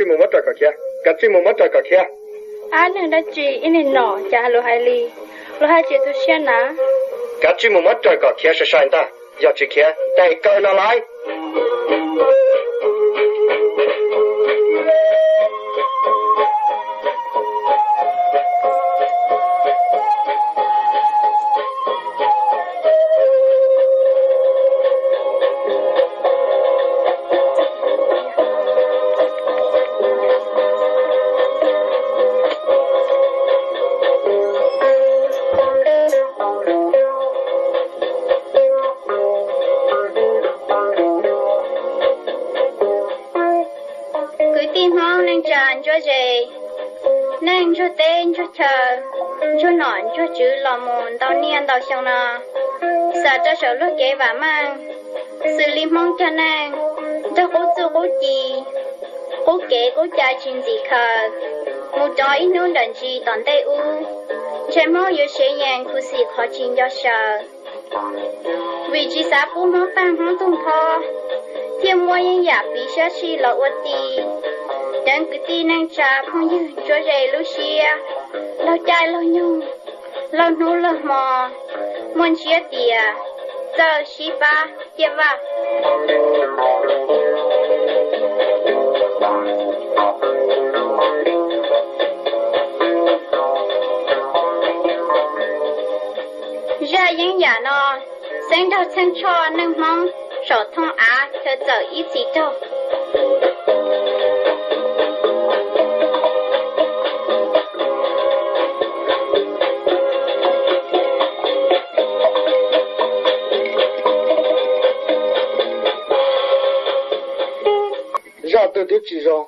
Mus muab raws kom khiav, kav tsij mus muab raws kom khiav. Ab, neeg dab tsi ib niag nom cas luag hais li, luag haj tsis tu siab na. Kav tsij mus muab raws kom khiav sai sai ntag, yog tsis khiav ntes kaw no lauj. Kwv tij Hmoob neej tsa ntsuab ze, neej ntsuag teb ntsuag chaw, ntsuag nom ntsuag tswv los mus ntau niaj ntau xyoo no, xav rau saum luag kev vam meej, xws li Hmoob cog neej, nrog qub txuj qub ci, qub kev qub cai tsis ntxim khaws, mus rov ib hnub nram ntsis tom ntej ub, ntshe Hmoob yuav sev yees khuv xim qhov tsis nco xyaw. Vim tsis xav pub Hmoob paj Hmoob tug nphob, thiaj muab yeeb yam piv sab sij los ua ti. Deev kwv tij neej tsa phooj ywg ntsuab ze lub siab, laug caij laug nyoog, laug hnub laug hmo, muaj ntsiab tias txawj sib pab ciaj vaj. Zaj yeeb yam no xeeb nrog txheej tshoj neej Hmoob saum thooj av chaw txawm ib txhis raug. Zaj twg twb tsis zoo,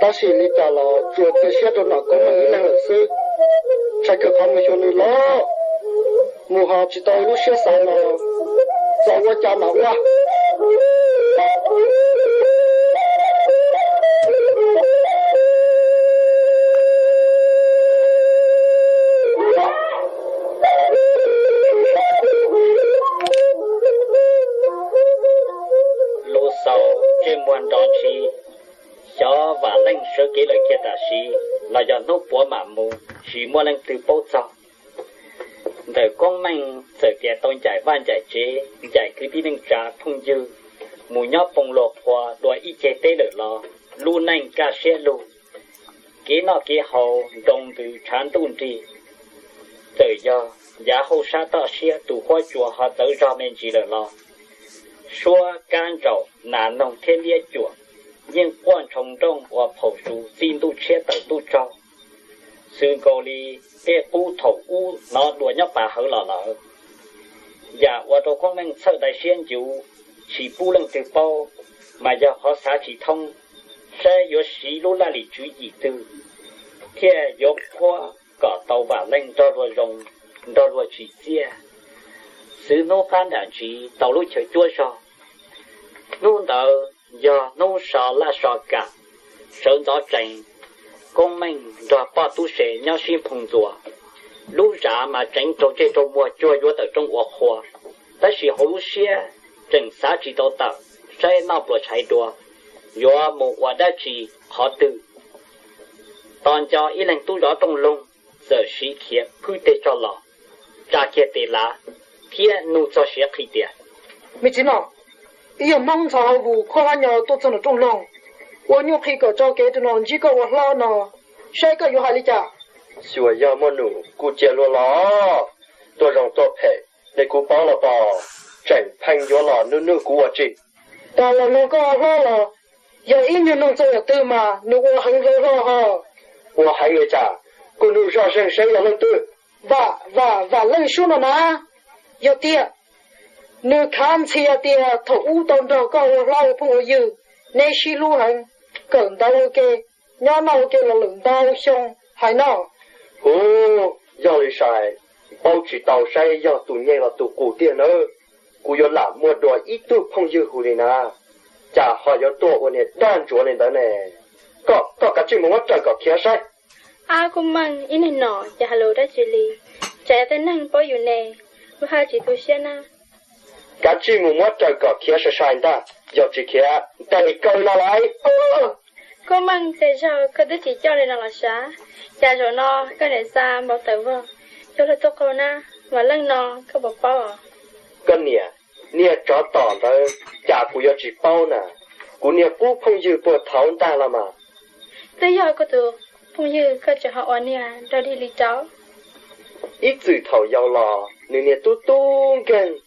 tab sis li cas los tsuas txiav siab rau nom Koob Meej ib leeg lawm xwb. Tshais kawg qhov mus xyuas nws los mus ho tsis tau lub siab xav no, txaus ua cas mam ua. Lus xaus ntsej muag nrov ntshis, xyov Vam Leej sawv kev lawm kiag tam sim los yog hnub puav mam mus tsis muaj leej twg paub txog. Ntawm Koob Meej txawm tias tau ncaim vaj ncaim tsev, ncaim kwv tij neej tsa phooj ywg mus nyob Poo Lua Qhua dua ib ceg teb lawm los lub neej kaj siab lug, kev noj kev haus nroo ntws tshav ntuj nrig. Txawm yog yav hauj sab toj siab tus huab cua ho txawv zog me ntsis lawm los suab kab ntsaum nas noog thiab liab cuam yeej quaj ntshoo nrooj ua phaum su txij ntuj tshiab tawm ntuj tsaug, xws nkaus li tej qub thaum ub hnov dua nyob pas hawv los lawm. Yam ua rau Koob Meej txhawj dai siab ncuv, tsis pub leej twg paub, mas yog qhov xav tsis thoob, saib yuav siv lub laj lim tswv yim twg thiaj yuav qhuab kom tau Vam Leej nrog luag zoo, nrog luag tsim txiaj. Xwb hnub qab nram ntsis tau lub chaw cuab zog, hnub ntawd yog hnub so laj so kam, sawv ntxov tsees, Koob Meej nrog poj tub se nyob sib nphoo ntxuas. Lub zam mas tseev raug ntsej raug muag cuag yuav tawm rooj ua qhua, tab sis hauv lub siab tseem xav tsis tau tawm, saib noj pluas tshais dua yuav mus ua dab tsi qhov twg. Tos nco ib leeg tub zov rooj loog txawm siv khiav phwb teg tso los, tsa kiag tes lav thiab nug txog siav qhi tias, me txiv nom, ib yawg Hmoob ntxhov hauv vus khuab hlab nyo tuaj txog nram rooj loog, ua nyuj qhi kom tso kev rau no ntsib koj ua hlob no, saib koj yuav hais li cas? Xyuas yog muaj num kuj cia luag los, tuaj zoo tuaj phem ne kuv paub los pom, tseem pheej yuav los nug nug kuv ua tsi? Tos los nug koj ua hlob los, yog ib nyuag noog txog yam twg mas nws ua heev hlo hlo ho. Ua heev li cas? Kuj nug zoj zeeg seb yog leej twg. Vam, Vam, Vam Leej Suab no na. Yog tiag, nws khav ntxhias tias thaum ub tau nrog koj ua hlob ua phooj ua ywg, neb sib hlub heev, kawm ntawv ua ke, nyob noj ua ke los lawm ntau xyoo hais no. Hu, yog li sai, paub tsis tau saib yog tus nyeeg los tus qus tiag nawb. Kuv yuav lam muaj dua ib tug phooj ywg hu li na, cas ho yuav tuaj ua niag dag ntsuav li ntawd ne? Koj, koj kav tsij mus muab raws kom khiav saib. Ab, Koob Meej ib niag nom ces hais lus dab tsi li? Tsam yog tej neeg paub yus ne, lub haj tsis tu siab na. Kav tsij mus muab raws kom khiav sai sai ntag, yog tsis khiav ntes kaw no lauj. Kub Meej, tej zaug koj twb tsis coj li no los sav, cas zaum no koj niam xa npau taws vog, coj luag tuaj qaug nab, mas leej no koj puas paub? Koj niam, niag tsov tom ntawd cas kuv yuav tsis paub na, kuv niag qub phooj ywg puag thaud ntag los mas. Twb yog koj tus phooj ywg koj tseem ho ua niag dog dig li rau. Ib txwm thaum yau los nws niag tub tub nkeeg,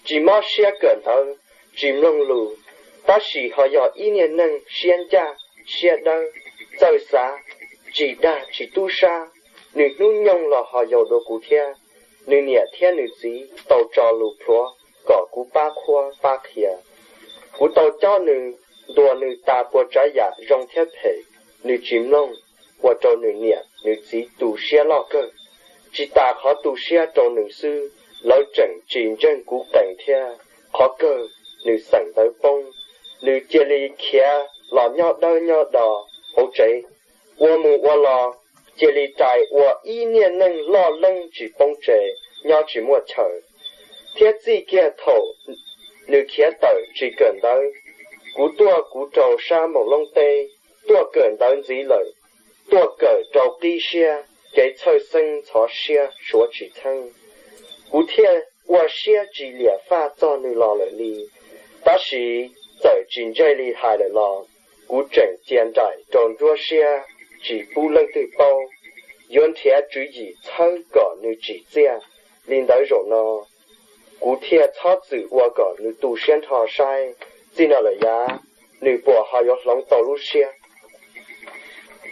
tsis mob siab kawm ntawv, tsis mloog lus, tab sis ho yog ib niag neeg siab ncaj siab dawb, txawj xav, tsis dag tsis tub sab. Nws hnub nyoog los ho yau dua kuv thiab. Nws niam thiab nws txiv tau tso lus plhuav kom kuv pab qhuab pab qhia. Kuv tau cob nws, ntuas nws tas puas tsav yam zoo thiab phem, nws tsis mloog, ua rau nws niam nws txiv tu siab loj kawg. Tsis tas qhov tu siab rau nws xwb, lawv tseem tsis ntseeg kuv qees thiab. Qhov kawg, nws xeem ntawv poob, nws cia li khiav los nyob dawb nyob do hauv tsev, ua mus ua los cia li rais ua ib niag neeg loj leeb tsis poob tsev, nyob tsis muaj chaw. Thiab txij kiag thaum nws khiav tawm tsis kawm ntawv, kuv tuaj kuv rau sab Moos Loob teb, tuaj kawm ntawv ntxiv lawm, tuaj kawm rau qib siab, kev txhawj xeeb ntxhov siab suav tsis txheeb. Kuv thiaj ua siab tsis liam faj txog nws los lawm li. Tab sis txawm tsis ntse li hais lawm los, kuv tseem cia nraim rau nruab siab tsis pub leej twg paub, yuav nrhiav tswv yim txhawb kom nws tsim txiaj. Li ntawd zaum no kuv thiaj txhob txwm ua kom nws tu siab nrho saib, txij no lawm yav nws puas ho yuav hloov tau lub siab.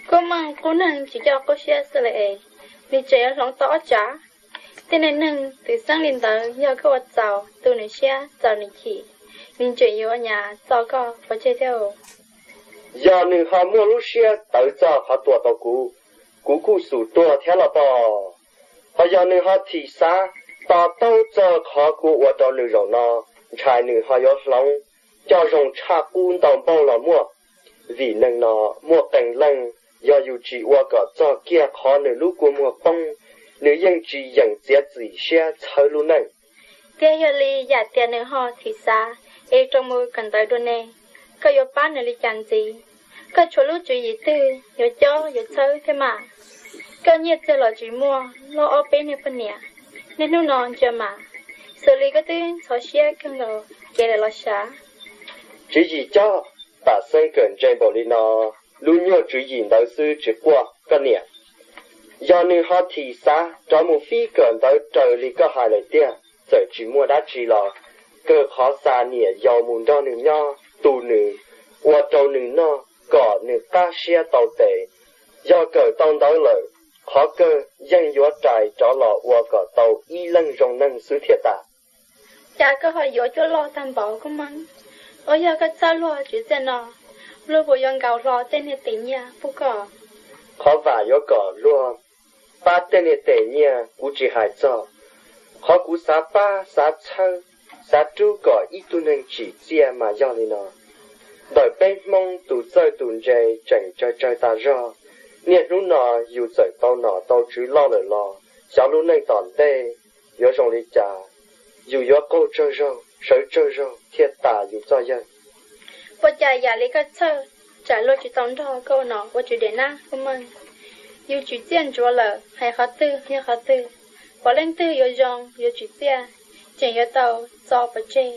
Kub Meej, qub neeg tsis coj qub siab xwb li es, nws tseem yuav hloov tau ob tsav. Tej neeg neeg twm xeeb li ntawd yog koj ua txaus tu nws siab txaus nws chim, nws tseem yuav nyas txo koj pov tseg thiab. Yog nws ho muaj lub siab tawv txog qhov tua tau kuv, kuv kuj xum tuag thiab los pom. Ho yog nws ho thim xav to taub txog qhov kuv ua rau nws zaum no, ntshai nws ho yuav hloov coj zoo tshaj qub ntau npaug los muaj. Vim neeg no muaj qee leej, yog yus tsis ua kom txog kiag qhov nws lub kua muag poob, nws yeej tsis yeem txiav txim siab txhawb lub neej. Thiab yog li yam tias nws ho thim xav es rov mus kawm ntawv dua ne, koj yuav pab nws li cas ntxiv? Koj tshuav lub tswv yim twg yuav cob yuav txhawb thiab mas? Koj nyiaj txiag los tsis muaj, loj ob peb niag poj niam, niaj hnub no ntsia mas, xws li koj twb ntxhov siab kawg nkaus kev lawm los sav. Tswv yim cob, pam xeeb kawm ntse npaum li no, lub nyuag tswv yim ntawd xwb tsis quaj koj niam. Yog nws ho thim xav rov mus fib kawm ntawv raws li koj hais lawm tiag, txawm tsis muaj dab tsi los kawg qhov xa niam yau mus nrog nws nyob, tu nws, ua rau nws noj kom nws qab siab tau tes. Yog kawm tau ntawv lawm, qhov kawg yeej yuav rais rov los ua kom tau ib leej zoo neeg xwb thiaj tas. Cas koj ho yuav cuab loj tag npaum Kub Meej? Ua yog koj txhawb luag tswv txiaj no, luag puas yuav nkaus hlo tej niag tes nyiaj pub koj? Qhov vam yuav kom luag pab tej niag tes nyiaj kuv tsis hais txog. Qhov kuv xav pab xav txhawb, xav rub kom ib tug neeg tsim txiaj mas yog li no. Ntawm peb Hmoob tus txawj tus ntse tseem tsawg tsawg tas zog. Niaj hnub no yus txawm tau nom tau tswv loj lawm los xyov lub neej tom ntej yuav zoo li cas. Yus yuav qaug tsawg zaug sawv tsawg zaug thiaj tas yus txoj yawg. Ua cas yam li koj txhawj, tsam luag tsis tau nrog koj ua nom ua tswv dam nab Kub Meej. Yus tswv txiaj ntsuav lawm hais qhov twg li qhov twg, pom leej twg yuav zoo yuav tswv txiaj, tseem yuav tau txo pov tseg.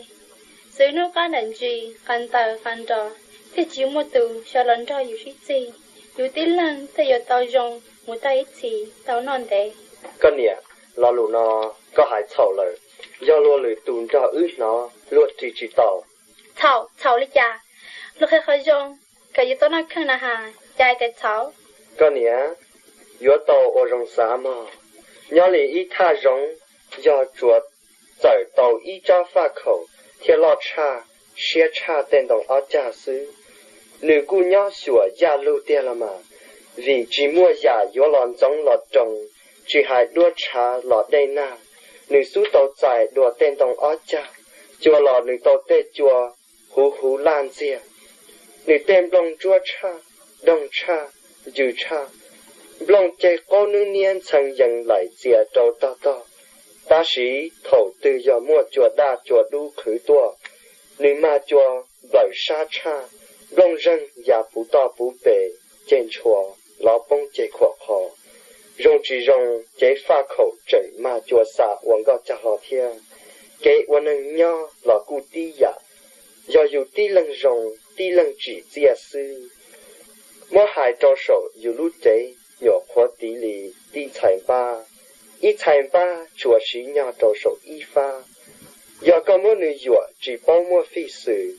Xwb hnub qab nram ntsis, qas ntaws qas nrog, thiaj tsis muaj tus sawv los nrog yus sib txig. Yus tib leeg thiaj yuav tau zoo mus tag ib txhis tau noj ntev. Koj niam, lo lus no koj hais txhaum lawm. Yog luag lwm tus nrog wb hnov luag ris tsis taus. Txhaum? Txhaum li cas? Luag qhia qhov zoo kom yus tau noj kheej na has, cas hais tias txhaum? Koj niam, yuav tau ua zoo xav mog. Nyob li ib thaj zoov, yog tsuas txawm tau ib tsab faj khaum thiaj loj tshaj, siab tshaj tej ntoo ob cag xwb. Nws kuj nyob xyuam yaj lug tiag los mas, vim tsis muaj yam yuav los ntxoov los roos, tsis hais duab tshav los dej nag, nws xub tau txais dua tej ntoo ob cag. Cua los nws tau tej cua huv huv laj ntxiag. Nws tej nplooj ntsuab tshaj, doog tshaj, ncw tshaj. Nplooj ceg qaub nub niab ntxhee yees laim txias rau tog tog. Tab sis thaum twg yog muaj cua daj cua dub qhwv tuaj, nws mag cua nplawm sab tshaj, Nplooj zeeg ya puv toj puv pes, ceg ntshua, lov poob ceg khuam qho. Zoo tsis zoo, cev faj khaum tseem mag cua xa ua nkoj cag hlo thiab. Kev ua neeg nyob los kuj tib yam, yog yus tib leeg zoo, tib leeg tsim txiaj xwb. Muab hais rau saum yus lub cev, nyuam qhuav tiv li tib ntxhais npab. Ib ntxhais npab tsuas siv nyog rau saum ib fab. Yog koj muab nws yuam tsis paub muaj fij xwm,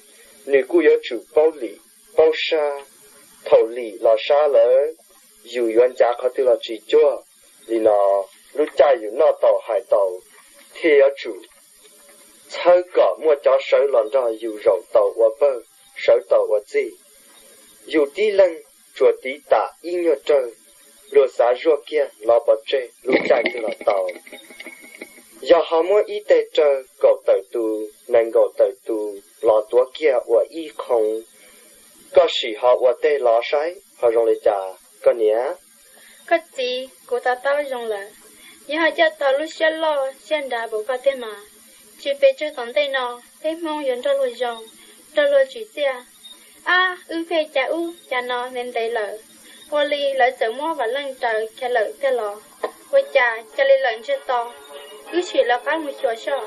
nws kuj yuav tsum paub lim, paub sab. Thaum lim los sab lawm, yus yuav ncav qhov twg los tsis cuag. Li no, lub caij yus noj tau hais tau, thiaj yuav tsum txhawb kom muaj cov sawv los nrog yus zaum tau ua pawg, sawv tau ua txij. Yus tib leeg tsuas tiv tam ib nyuag rawg, luag xav zuaj kiag los pov tseg lub caij twg los tau. Yog ho muab ib teg rawg kaum tawm tus, nees nkaum tawm tus los tuav kiag ua ib qhoo, koj sim ho ua teg los saib ho zoo li cas koj niam. Koj txiv, kuv to taub zoo lawm. Yog ho coj tau lub siab loj siab nrav npaum koj tiag mas, tsis pes tsawg tom ntej no peb Hmoob yuav nrog luag zoo, nrog luag tsim txiaj. Ab, wb pheej cas ub cas no ntev ntev lawm, ua li lawv txawm muab Vam Leej raws kiag lawm tiag los? Ua cas cia li lawm ntsiag to, wb sim lawv qab mus xyuas soj.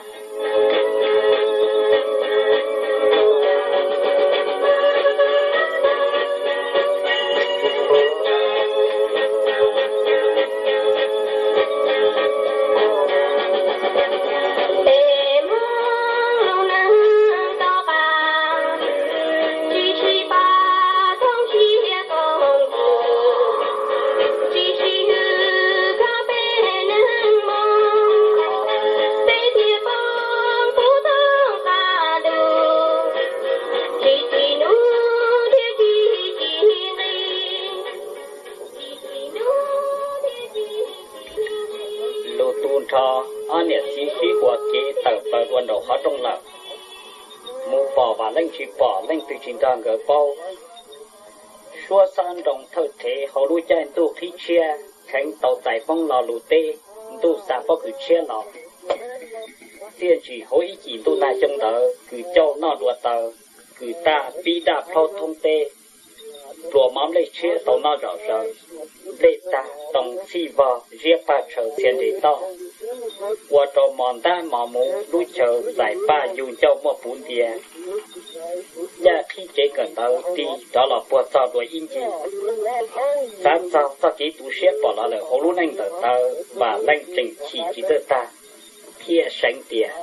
Lus tu nrho, ob niam txiv sib huas kev tawm plaws dua nraum qhov rooj lawm. Mus pom Vam Leej tsis pom, leej twg tsis nrog nkawd paub. Suab xob nroo thawj rhev hauv lub caij ntuj qhib tshiab, kheev tau txais Hmoob lo lus teb, ntuj xa pob kws tshiab los. Txiaj ntsim hauv ib cim ntuj nag xyoo ntawd, kws cauj noj dua taw, kws taj pib daj plhaub thoob teb, pluas mov nplej tshiab tau noj zom zaws, nplej tag too txhij vog ziab paj tshaws txhia nres toj, ua rau mos ntab mos muv lub chaw txais paj yug ncauj muaj puv ntia. Yaj qhib cev kawm ntawv tig rov los puag txog dua ib ncig. Xav txog txoj kev tu siab pom los lawm hauv lub neej ntawm tawv, Vam Leej tseem chim tsis txawj tag, thiaj seev tias,